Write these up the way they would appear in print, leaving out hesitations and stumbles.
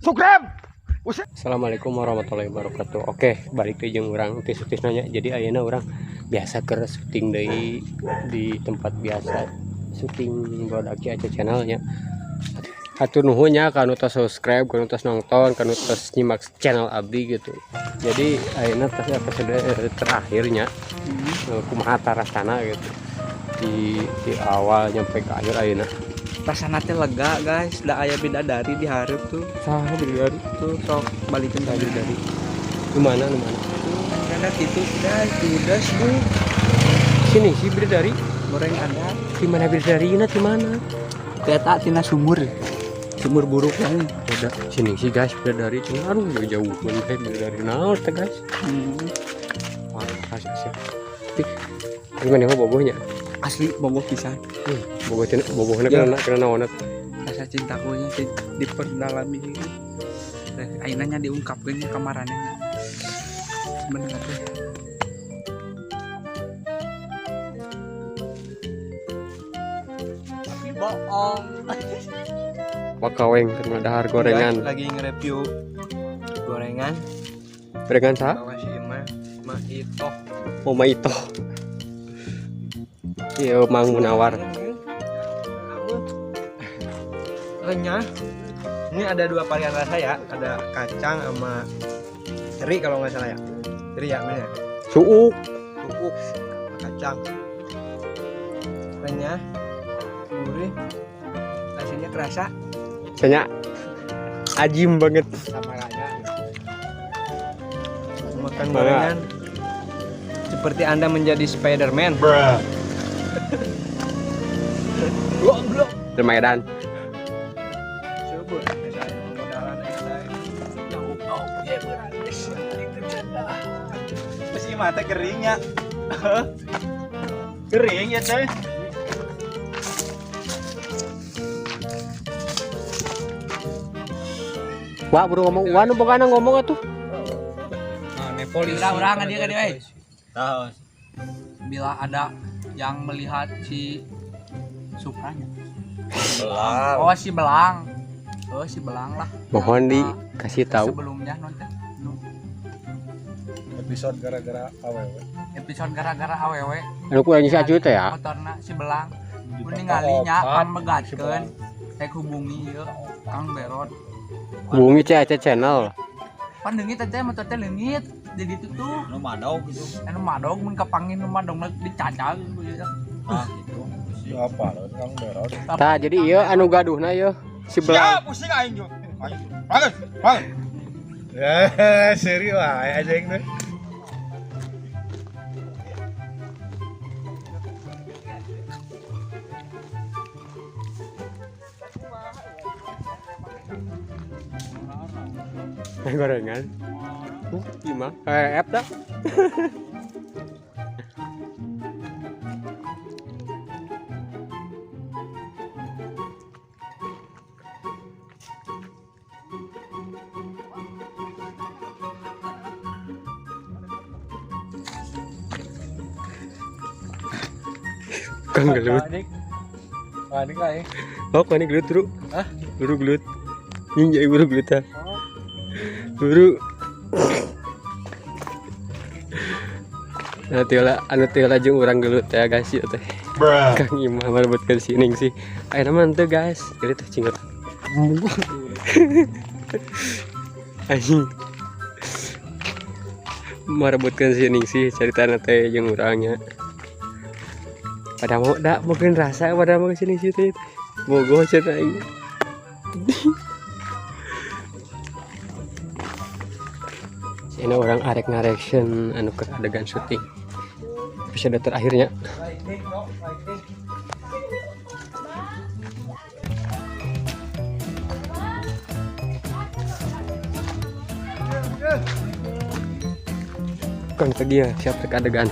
Subscribe. Assalamualaikum warahmatullahi wabarakatuh. Oke, balik deui jeung urang tis-tis nanya. Jadi ayeuna urang biasa keur syuting deui di tempat biasa syuting Barudak Ciaca channelnya. Hatur nuhun nya kanu tos subscribe, kanu tos nonton, kanu tos nyimak channel abdi gitu. Jadi ayeuna tos episode terakhirnya kumaha tarasana gitu. Di awal nyampe ke akhir ayeuna. Rasana teh lega guys, da aya bidadari di hareup tuh. Saha bidadari? Tuh sok balikin Saha tadi. Bidadari? Nu mana, nu mana? Karena gitu guys, judes bu. Sini si bidadari. Goreng ada. Di mana bidadari? Di mana? Ternyata tina sumur. Sumur buruk yang Udah sini sih guys bidadari cuma aduh jauh banget kayak bidadari naon teh guys. Wah, asik asik. Tapi gimana mah bogohnya? Asli bogoh pisan. Bogoh cenah bogohna Ya. karena karena naon? Rasa cintaku nya diperdalami. Ayeuna nya diungkapkeun nya kamarannya. Sebenarnya teh. Tapi bohong. Wakaweng karena dahar gorengan. Lagi nge-review gorengan. Gorengan sa? Bawa si Ima, Ma Ito. Oh, Maito. Iya, Mang Munawar. Renyah. Ini ada dua varian rasa ya, ada kacang sama teri kalau nggak salah ya. Teri ya, mana? Suuk. Suuk kacang. Renyah, gurih, asinnya kerasa. Saya ajim banget. Sama raya. Makan Bangga. gorengan seperti Anda menjadi Spider-Man. Goblok. Lumayan. Subur. Masih mata keringnya. Kering ya, coy. Wah, buru ngomong. Wah, nu bogana ngomong atuh. Nah, polisi. Bila orang dia kan euy. Tahu. Bila ada yang melihat si Supranya. Belang. Oh si Belang. Oh si Belang lah. Mohon Yang, dikasih tahu. Sebelumnya nonton. Episode gara-gara awewe. Episode gara-gara awewe. Anu kurang si Acu teh ya. Motorna si Belang. Meningalinya pan megatkeun. Rek hubungi ieu Kang Berot. Hubungi Ciaca channel. Pan leungit teh motor teh leungit. Jadi itu tuh Nu madog gitu. Anu madog mun kapangin nu madog dicacal gitu. Ah, gitu. Siapa lo Kang Berod? Tah, jadi ieu anu gaduhna ieu si Belang. Pusing aing jo. Aing. Bagus, bagus. Ya, seri wae anjing teh. Gorengan. Gimana? Kayak app dah. Kang gelut. Panik aing. Oh, kau ini gelut, Bro. Hah? Buru gelut. Ini jadi buru gelut ah. Buru. Nah, tiola anu tiola jeung urang gelut ya guys ya teh. Kang Imah merebutkan si Ning sih. Ayeuna mah henteu guys. Jadi teh cingut. Anjing. Merebutkan si Ning sih caritana teh jeung urangnya. Pada mau dak mungkin rasa pada mau sini sih teh. Bogoh cenah aing. Ini orang arek ngareaction anu ke adegan syuting episode terakhirnya. Kang tadi ya siap ke adegan.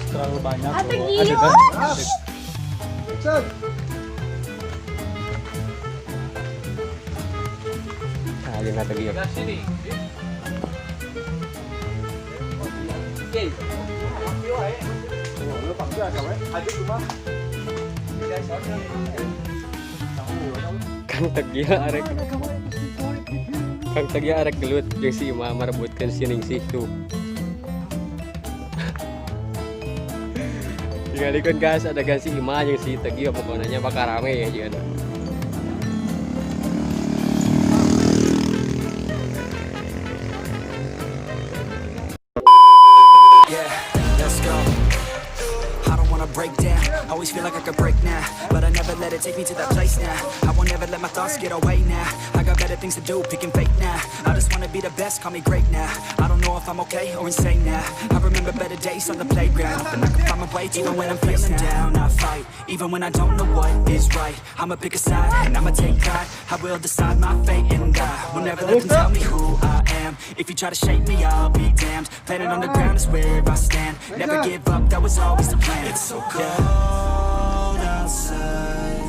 Terlalu banyak. Atau Adegan. Nah, jeung kata dia. Sini. Kang Tegia arek. Kang Tegia arek gelut jeung si Ima merebutkeun si Ningsih tuh. Tinggalikeun guys, ada si Ima jeung si Tegia pokoknya bakal rame ya jeung. Yeah, let's go. I don't wanna break down. Always feel like I could break now, but I never let it take me to that place now. I won't ever let my thoughts get away now. I got better things to do, picking fate now. I just wanna be the best, call me great now. I don't know if I'm okay or insane now. I remember better days on the playground, and I can find my way even when I'm feeling down. I fight, even when I don't know what is right. I'ma pick a side and I'ma take pride. I will decide my fate and I will never let them tell me who I am. If you try to shape me, I'll be damned. Planet on the ground is where I stand. Never give up, that was always the plan. It's so cold outside.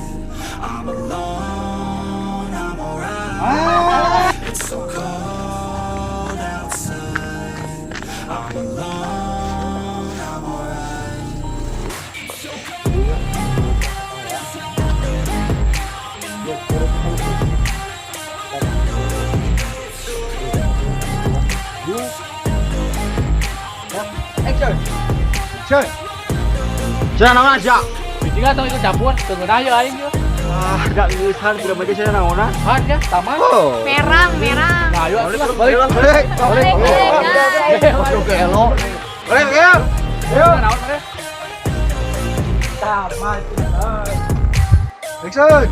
I'm alone, I'm alright. It's so cold outside. I'm alone, I'm alright. Cuy. Cenah naon aja? Tinggal tong ikut campur, tunggu aja aing yeuh. Ah, gak lulusan tidak aja cenah naonan. Han ya, taman. Oh. Merang, merang. Nah, ayo atuh lah, balik. Balik. Balik, balik, guys. Masuk ke elo. Balik, ayo. Ayo. Naon maneh? Tamat. Action.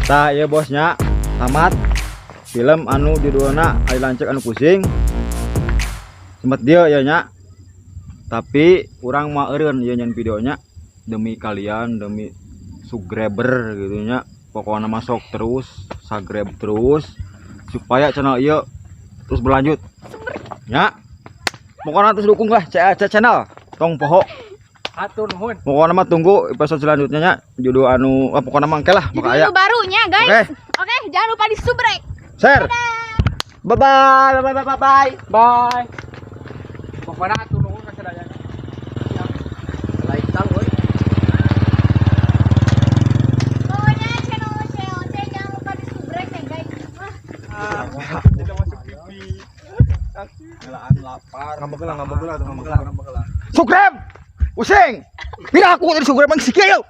Tah ieu bosnya tamat film anu judulna Ari Lanceuk Anu Pusing. Sempet dia ya nya. Tapi urang mah eureun ieu nyen videonya demi kalian, demi subscriber gitu nya. Pokoknya masuk terus, subscribe terus supaya channel ieu terus berlanjut. Ya. Pokoknya terus dukung lah CAC channel. Tong poho. Hatur nuhun. Pokoknya mah tunggu episode selanjutnya nya judul anu ah, pokoknya mah engke lah bakal aya. Judul barunya, guys. Oke. Oke, jangan lupa di subrek. Share. Bye bye bye bye bye bye. Bye. Pokoknya hatur nuhun ka sadayana. Laitang euy. Pokoknya channel COC jangan lupa di subrek ya, guys. Ah. Tidak masuk TV. Lapar. Ngambek lah, ngambek lah, ngambek lah, ngambek lah. Subscribe. Pusing. Pira aku tadi subscribe bang sikieu.